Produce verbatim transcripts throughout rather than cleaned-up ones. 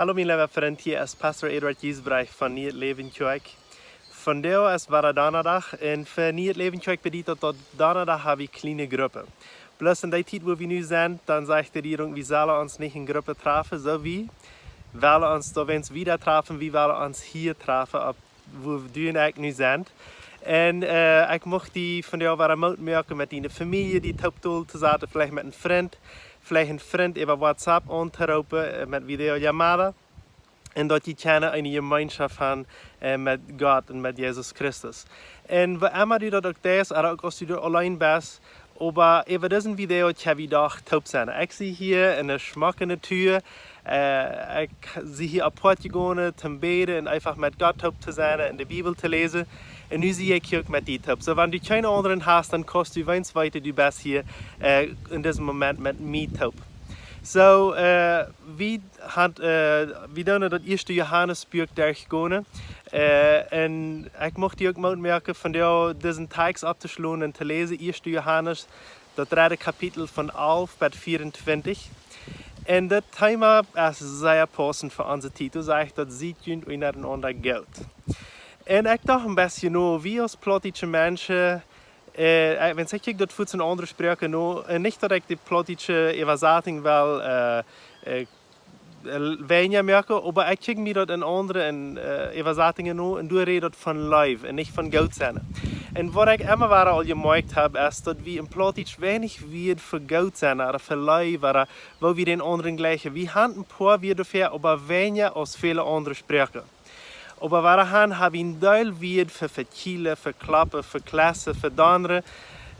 Hallo mien leewa Frint, hia es Pastor Eduard Giesbrecht von Nieet Läwen Kjoakj. Vondoag es wada Donnadach un fa Nieet Läwen Kjoakj bediet daut, daut Donnadach hab wie kjliene Grupp. Bloos en dee Tiet, wua wie nu sent, dan sajcht de Rejierunk, wie sellen ons nich en Grupp trafen, soo wie wellen ons doa wens wieda trafen, wie wellen ons hia trafen, opp wua du un ekj nu sent. Un ekj mucht die vondoag wada Moot moaken met diene Famielje, die toop tol to saten, veleicht met en Frint, veleicht en Frint äwa WhatsApp auntoroopen, met Videollamada. Un daut jie kjennen eene Jemeenschoft han met Gott un met Jesus Christus. Un wua emma du daut uk deist, ooda uk aus du doa auleen best, oba äwa disen Video kjenn wie doch toop sennen. Ekj sie hia en eene schmocke Natua, ekj sie hia apoat jegonen toom bäden un eefach met Gott toop to sennen un de Bibel to läsen. Un nu sie ekj hia uk met die toop. Soo wan du kjeenen aundren hast, dan kaust du wens weeten, du best hia en disen Moment met mie toop. Soo, wie wie doonen daut ieeschte Johanes Buak derchgonen. Un ekj mucht die uk Moot moaken vondoag disen Takst opptoschlonen un to läsen, ieeschte Johanes, daut dredde Kapitel von alf bat vieauntwintich. Un daut Teema es sea paussent fa onse Tiet, doa sajcht daut: Siet junt unjarenaunda goot. Un ekj docht en bestje no, wie aus plautdietsche Menschen, wan ekj kjikj, daut fuats en aundre Sproaken no, nich daut ekj de plautdietsche Äwasatunk well weinja moaken, oba ekj kjikj mie daut en aundre Äwasatungen no un doa rät daut von Leew un nich von goot sennen. Un waut ekj emma wada aul jemoakjt hab, es daut wie en Plautdietsch weinich Wieed fa goot sennen ooda fa Leew ooda woo wie dän aundren jleichen. Wie han en poa Wieed doafäa, oba weinja aus väle aundre Sproaken. Oba wada han hab wie en Deel Wieed fa vekjielen, fa kloppen, fa kjlestren, fa donnren.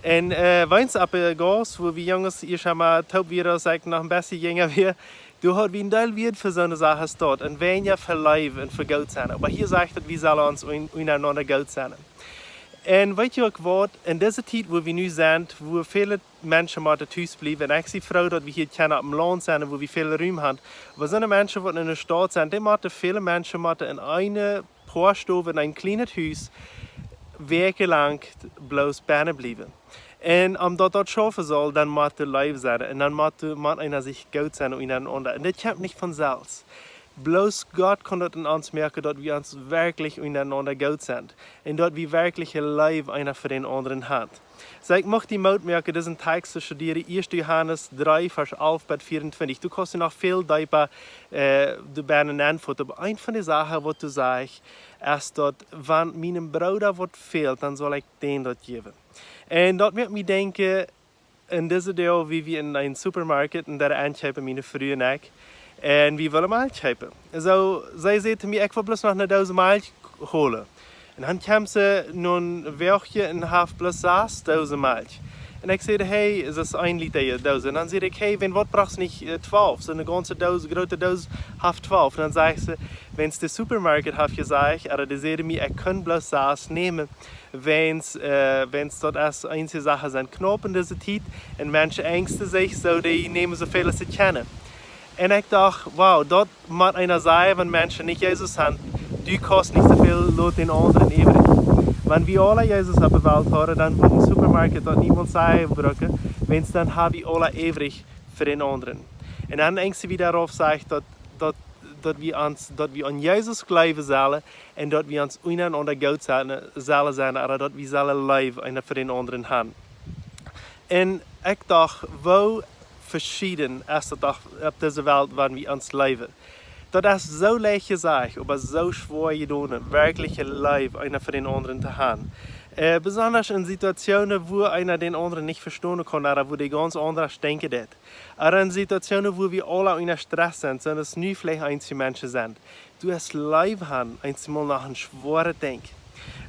Un weens opp de Gauss, wua wie Junges ieescht emol toop wieren, aus ekj noch en bestje jinja wia, doa haud wie en Deel Wieed fa soone Sachen aus daut un weinja fa Leew un fa goot sennen. Oba hia sajcht daut, wie sellen ons unjarenaunda goot sennen. Un weet jie uk waut, en dise Tiet, wua wie nu sent, wua väle Menschen motten tus bliewen, un ekj sie froo, daut wie hia kjennen opp en Launt sennen, wua wie väl Rum han, oba soone Menschen, waut en de Staut sent, dee motten, väle Menschen motten en eene poa Stow en een kjlienet Hus wäakjenlang bloos bennen bliewen. Un om daut daut schaufen saul, dan mott doa Leew sennen un dan mott eena sikj goot sennen unjarenaunda. Un dit kjemt nich von selfst. Bloos Gott kaun daut en ons moaken, daut wie ons werkjlich unjarenaunda goot sent un daut wie werkjliche Leew eena fa dän aundren han. Soo ekj mucht die Moot moaken, disen Takst to studieren, ieeschte Johanes dree, Varsch alf bat vieauntwintich. Du kaust die noch väl deepa doa bennen nenn foten, oba eent von de Sachen, waut doa sajcht, es daut, wan mienem Brooda waut fält, dan saul ekj dän daut jäwen. Un daut moakt mie denkjen, en dise Doag, wie wie en een Supermarket un doa enkjeepen, miene Fru un ekj, un wie wullen Malkj kjeepen. Soo see säd to mie: Ekj well bloos noch ne Doos Malkj holen. Un dan kjemt see no en Wäakje un haft bloos sas Doosen Malkj. Un ekj säd: Hey, daut es een Lita Doos. Un dan säd ekj: Hey, wan, waut brochst nich twalf? Soone gaunze Doos, groote Doos, haft twalf. Un dan sajcht see: Wiels de Supermarket haft jesajcht, ooda dee säden mie, ekj kunn bloos sas nämen, wiels daut es, eenje Sachen sent knaup en dise Tiet un Menschen enjsten sikj, soo dee nämen soo väl aus see kjennen. Un ekj docht: Wow, daut mott eena sajen, wan Menschen nich Jesus han: Du kaust nich soo väl loten dän aundren äwrich. Wan wie aula Jesus opp de Welt hauden, dan wudd en Supermarket daut niemols sajen bruken, wiels dan ha wie aula äwrich fa dän aundren. Un dan enjsten wie doaropp, sajcht daut, daut wie aun Jesus jleewen sellen un daut wie ons unjarenaunda goot sellen sennen, ooda daut wie sellen Leew eena fa dän aundren han. Un ekj docht, woo veschieden es daut doch opp dise Welt, wan wie ons leewen. Daut es soo leicht jesajcht, oba soo schwoa jedonen, werkjliche Leew eena fa dän aundren to han. Besondasch en Situatsjoonen, wua eena dän aundren nich vestonen kaun ooda wua dee gaunz aundasch denkjen deit. Ooda en Situatsjoonen, wua wie aula unja Stress sent, soo aus nu veleicht eenje Menschen sent. Doa es Leew han eenjemol noch en schwoaret Dinkj.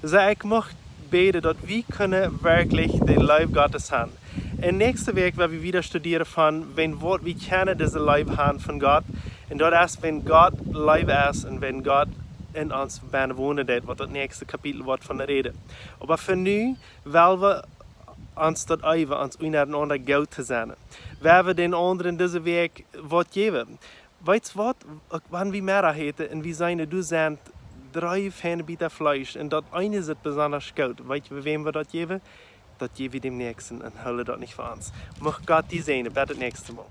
Soo ekj mucht bäden, daut wie kunnen werkjlich de Leew Gottes han. Un näakjste Wäakj woa wie wieda studieren von wan, waut wie kjennen dise Leew han von Gott. Un daut es, wan Gott Leew es un wan Gott en ons bennen wonen deit, waut daut näakjste Kapitel woat von räden. Oba fa nu well wie ons daut äwen, ons unjarenaunda goot to sennen. Wie woaren dän aundren dise Wäakj waut jäwen. Weetst waut, uk wan wie Meddach äten un wie seenen, doa sent dree feine Bieta Fleesch un daut eene sitt besondasch goot, weetst du wäm wie daut jäwen? Daut jäw wie däm Näakjsten un hoolen daut nich fa ons. Mucht Gott die säajnen, bat daut näakjste Mol.